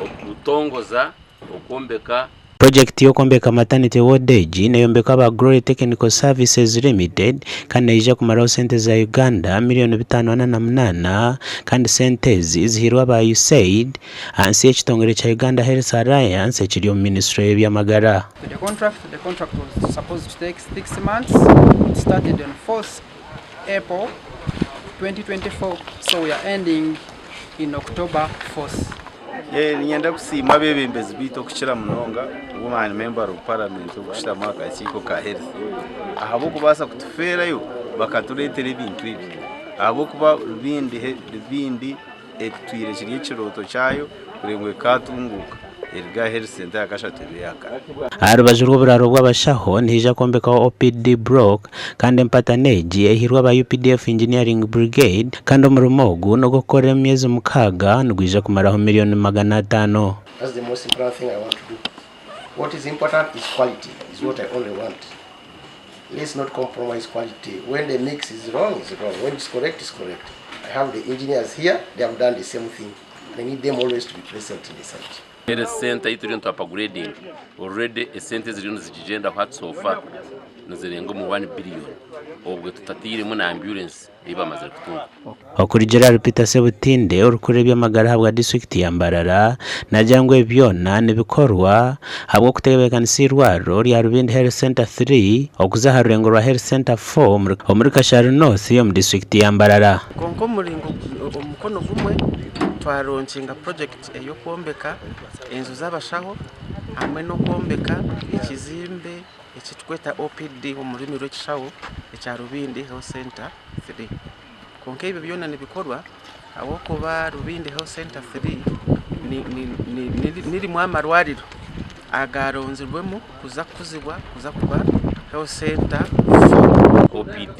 Okutongoza okwombeka. Purojekiti y'okwombeka Maternity Ward egi neyombekwa aba Glory Technical Services Limited kandi neija kumaraho sente za Uganda miriyoni 548 kandi sente ezi zihairwe aba USAID ahansi y'ekitongore kya Uganda Health Alliance ekiri omu minisiture y'eby'amagara. The contract, the contract was supposed to take 6 months. It started on 4th April 2024, so we are ending in October 4th. Niinyenda kusiima abeebembezi baitu okukira munonga woman member of parliament orikushutama aha kakiiko ka health ahabw'okubaasa kutufeerayo bakatureetera ebintu ebi ahabw'okuba Rubindi etwire kiri ekirooto kyayo kureeba ngu ekaatunguuka eruge aha health centre eya kashatu ebe eya kana. Aha rubaju rw'oburaaro bw'abashaho nihaija kwombekwaho OPD block kandi empatano egi ehairwe aba UPDF Engineering Brigade kandi omurimo ogu n'ogw'okukora emyezi mukaaga nigwija kumaraho miriyoni 500. That's the most important thing I want to do. What is important is quality, is what I only want. Let's not compromise quality. When the mix is wrong, it's wrong. When it's correct, it's correct. I have the engineers here, they have done the same thing. I need them always to be present in the site. Health center ei turiyo nitu upgrading already esente eziriyo nizigigyendaho hati so far nizirenga omu 1 billion obwe tutatairemu na ambulance ei bamazire kutunga. Okurugiirira ahari Peter Sebutinde orikukurira eby'amagara ahabwa disiturikiti ya Mbarara, naagira ngu ebi byona nibikorwa ahabw'okutebeekanisa eirwariro rya Rubindi Health Centre 3 okuza aha rurengo rwa Health Centre 4 omuri Kasharu North omu disiturikiti ya Mbarara. Kwonka omuringo omukono gumwe twaronkinga purojekiti ey'okwombeka enju z'abashaho hamwe n'okwombeka ekizimbe eki turikweta OPD omu rurimi rw'ekishaho ekya Rubindi Health Centre 3. Kwonka ebyo byona nibikorwa ahabw'okuba Rubindi Health Centre 3 ni rimwe aha marwariro agaaronzirwemu kuza kukuzibwa kuza kuba Health Centre 4. OPD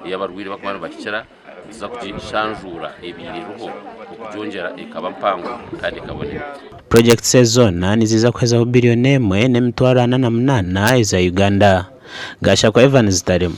ei abarwaire barikuba nibahikira nituza kugishanjuura ebaire eriho okugyongyera ekaba mpango kandi ekabonera. Purojekiti ezi zoona niziija kuhezaho biriyoni emwe n'emitwaro ana na munaana eza Uganda. Gashakwa Evans Taremwa.